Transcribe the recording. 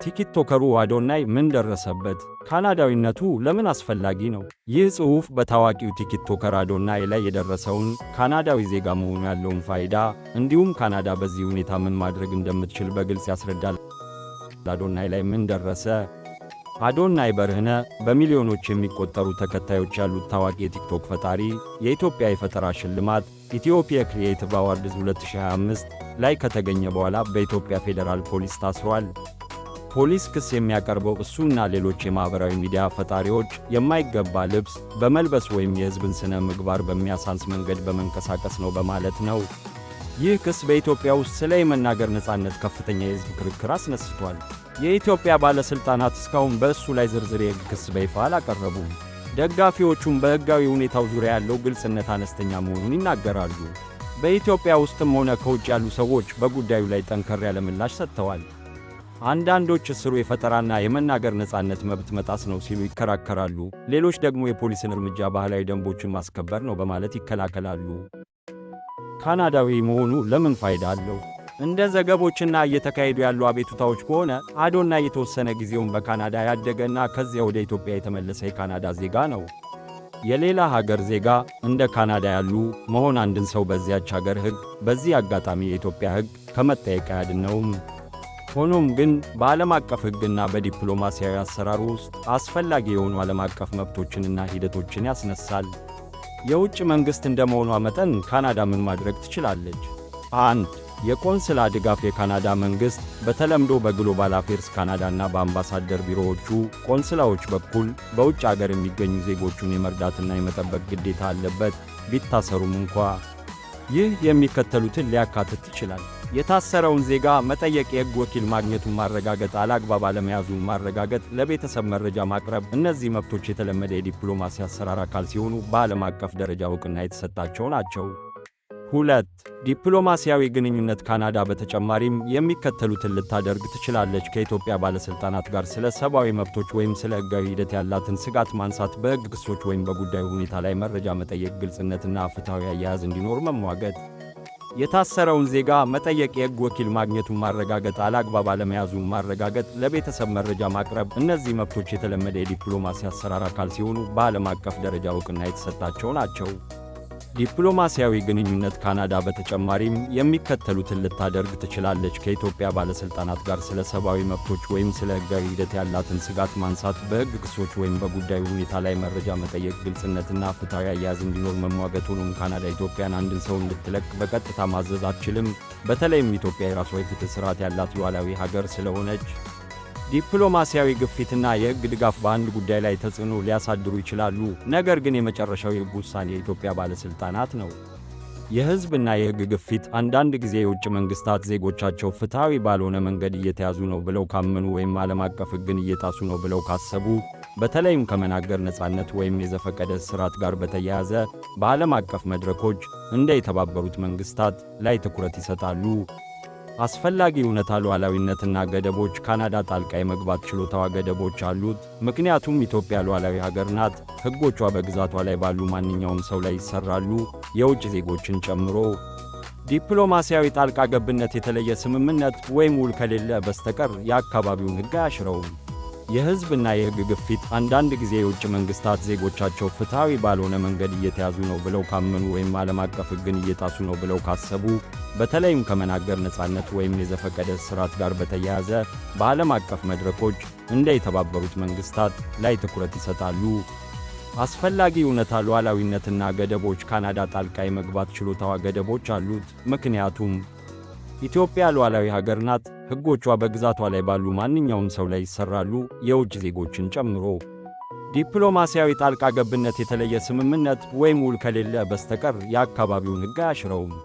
ቲክቶከሩ አዶናይ ምን ደረሰበት? ካናዳዊነቱ ለምን አስፈላጊ ነው? ይህ ጽሑፍ በታዋቂው ቲክቶከር አዶናይ ላይ የደረሰውን፣ ካናዳዊ ዜጋ መሆኑ ያለውን ፋይዳ፣ እንዲሁም ካናዳ በዚህ ሁኔታ ምን ማድረግ እንደምትችል በግልጽ ያስረዳል። አዶናይ ላይ ምን ደረሰ? አዶናይ በርህነ በሚሊዮኖች የሚቆጠሩ ተከታዮች ያሉት ታዋቂ የቲክቶክ ፈጣሪ የኢትዮጵያ የፈጠራ ሽልማት Ethiopia Creative Awards 2025 ላይ ከተገኘ በኋላ በኢትዮጵያ ፌዴራል ፖሊስ ታስሯል። ፖሊስ ክስ የሚያቀርበው እሱና ሌሎች የማኅበራዊ ሚዲያ ፈጣሪዎች የማይገባ ልብስ በመልበስ ወይም የሕዝብን ሥነ ምግባር በሚያሳንስ መንገድ በመንቀሳቀስ ነው በማለት ነው። ይህ ክስ በኢትዮጵያ ውስጥ ስለ የመናገር ነፃነት ከፍተኛ የሕዝብ ክርክር አስነስቷል። የኢትዮጵያ ባለሥልጣናት እስካሁን በእሱ ላይ ዝርዝር የሕግ ክስ በይፋ አላቀረቡም። ደጋፊዎቹም በሕጋዊ ሁኔታው ዙሪያ ያለው ግልጽነት አነስተኛ መሆኑን ይናገራሉ። በኢትዮጵያ ውስጥም ሆነ ከውጭ ያሉ ሰዎች በጉዳዩ ላይ ጠንከር ያለ ምላሽ ሰጥተዋል። አንዳንዶች እስሩ የፈጠራና የመናገር ነፃነት መብት መጣስ ነው ሲሉ ይከራከራሉ። ሌሎች ደግሞ የፖሊስን እርምጃ ባህላዊ ደንቦችን ማስከበር ነው በማለት ይከላከላሉ። ካናዳዊ መሆኑ ለምን ፋይዳ አለው? እንደ ዘገቦችና እየተካሄዱ ያሉ አቤቱታዎች ከሆነ አዶናይ የተወሰነ ጊዜውን በካናዳ ያደገና ከዚያ ወደ ኢትዮጵያ የተመለሰ የካናዳ ዜጋ ነው። የሌላ ሀገር ዜጋ፣ እንደ ካናዳ ያሉ፣ መሆን አንድን ሰው በዚያች ሀገር ሕግ፣ በዚህ አጋጣሚ የኢትዮጵያ ሕግ፣ ከመጠየቅ አያድነውም። ሆኖም ግን በዓለም አቀፍ ሕግና በዲፕሎማሲያዊ አሰራር ውስጥ አስፈላጊ የሆኑ ዓለም አቀፍ መብቶችንና ሂደቶችን ያስነሳል። የውጭ መንግሥት እንደመሆኗ መጠን ካናዳ ምን ማድረግ ትችላለች? 1. የቆንስላ ድጋፍ። የካናዳ መንግሥት በተለምዶ በ Global Affairs ካናዳና በአምባሳደር ቢሮዎቹ ቆንስላዎች በኩል በውጭ አገር የሚገኙ ዜጎቹን የመርዳትና የመጠበቅ ግዴታ አለበት፣ ቢታሰሩም እንኳ። ይህ የሚከተሉትን ሊያካትት ይችላል። የታሰረውን ዜጋ መጠየቅ፣ የሕግ ወኪል ማግኘቱን ማረጋገጥ፣ አላግባብ አለመያዙን ማረጋገጥ፣ ለቤተሰብ መረጃ ማቅረብ። እነዚህ መብቶች የተለመደ የዲፕሎማሲ አሰራር አካል ሲሆኑ በዓለም አቀፍ ደረጃ እውቅና የተሰጣቸው ናቸው። 2. ዲፕሎማሲያዊ ግንኙነት። ካናዳ በተጨማሪም የሚከተሉትን ልታደርግ ትችላለች። ከኢትዮጵያ ባለሥልጣናት ጋር ስለ ሰብአዊ መብቶች ወይም ስለ ሕጋዊ ሂደት ያላትን ስጋት ማንሳት፣ በሕግ ክሶች ወይም በጉዳዩ ሁኔታ ላይ መረጃ መጠየቅ፣ ግልጽነትና ፍትሐዊ አያያዝ እንዲኖር መሟገት። የታሰረውን ዜጋ መጠየቅ፣ የሕግ ወኪል ማግኘቱን ማረጋገጥ፣ አላግባብ አለመያዙን ማረጋገጥ፣ ለቤተሰብ መረጃ ማቅረብ። እነዚህ መብቶች የተለመደ የዲፕሎማሲ አሰራር አካል ሲሆኑ በዓለም አቀፍ ደረጃ እውቅና የተሰጣቸው ናቸው። ዲፕሎማሲያዊ ግንኙነት። ካናዳ በተጨማሪም የሚከተሉትን ልታደርግ ትችላለች። ከኢትዮጵያ ባለሥልጣናት ጋር ስለ ሰብአዊ መብቶች ወይም ስለ ሕጋዊ ሂደት ያላትን ስጋት ማንሳት፣ በሕግ ክሶች ወይም በጉዳዩ ሁኔታ ላይ መረጃ መጠየቅ፣ ግልጽነትና ፍትሐዊ አያያዝ እንዲኖር መሟገት። ሆኖም ካናዳ ኢትዮጵያን አንድን ሰው እንድትለቅ በቀጥታ ማዘዝ አትችልም። በተለይም ኢትዮጵያ የራሷ የፍትህ ስርዓት ያላት ሉዓላዊ ሀገር ስለሆነች። ዲፕሎማሲያዊ ግፊትና የሕግ ድጋፍ በአንድ ጉዳይ ላይ ተጽዕኖ ሊያሳድሩ ይችላሉ፣ ነገር ግን የመጨረሻው የሕግ ውሳኔ የኢትዮጵያ ባለሥልጣናት ነው። የሕዝብና የሕግ ግፊት። አንዳንድ ጊዜ የውጭ መንግሥታት ዜጎቻቸው ፍትሐዊ ባልሆነ መንገድ እየተያዙ ነው ብለው ካመኑ ወይም ዓለም አቀፍ ሕግን እየጣሱ ነው ብለው ካሰቡ፣ በተለይም ከመናገር ነፃነት ወይም የዘፈቀደ እስራት ጋር በተያያዘ፣ በዓለም አቀፍ መድረኮች እንደ የተባበሩት መንግሥታት ላይ ትኩረት ይሰጣሉ። አስፈላጊ እውነታ፣ ሉዓላዊነትና ገደቦች። ካናዳ ጣልቃ የመግባት ችሎታዋ ገደቦች አሉት። ምክንያቱም ኢትዮጵያ ሉዓላዊ ሀገር ናት። ሕጎቿ በግዛቷ ላይ ባሉ ማንኛውም ሰው ላይ ይሰራሉ፣ የውጭ ዜጎችን ጨምሮ። ዲፕሎማሲያዊ ጣልቃ ገብነት የተለየ ስምምነት ወይም ውል ከሌለ በስተቀር የአካባቢውን ሕግ አያሽረውም። የሕዝብና የሕግ ግፊት። አንዳንድ ጊዜ የውጭ መንግሥታት ዜጎቻቸው ፍትሐዊ ባልሆነ መንገድ እየተያዙ ነው ብለው ካመኑ ወይም ዓለም አቀፍ ሕግን እየጣሱ ነው ብለው ካሰቡ፣ በተለይም ከመናገር ነፃነት ወይም የዘፈቀደ እስራት ጋር በተያያዘ፣ በዓለም አቀፍ መድረኮች እንደ የተባበሩት መንግሥታት ላይ ትኩረት ይሰጣሉ። አስፈላጊ እውነታ፣ ሉዓላዊነትና ገደቦች። ካናዳ ጣልቃ የመግባት ችሎታዋ ገደቦች አሉት። ምክንያቱም ኢትዮጵያ ሉዓላዊ ሀገር ናት። ሕጎቿ በግዛቷ ላይ ባሉ ማንኛውም ሰው ላይ ይሰራሉ፣ የውጭ ዜጎችን ጨምሮ። ዲፕሎማሲያዊ ጣልቃ ገብነት የተለየ ስምምነት ወይም ውል ከሌለ በስተቀር የአካባቢውን ሕግ አያሽረውም።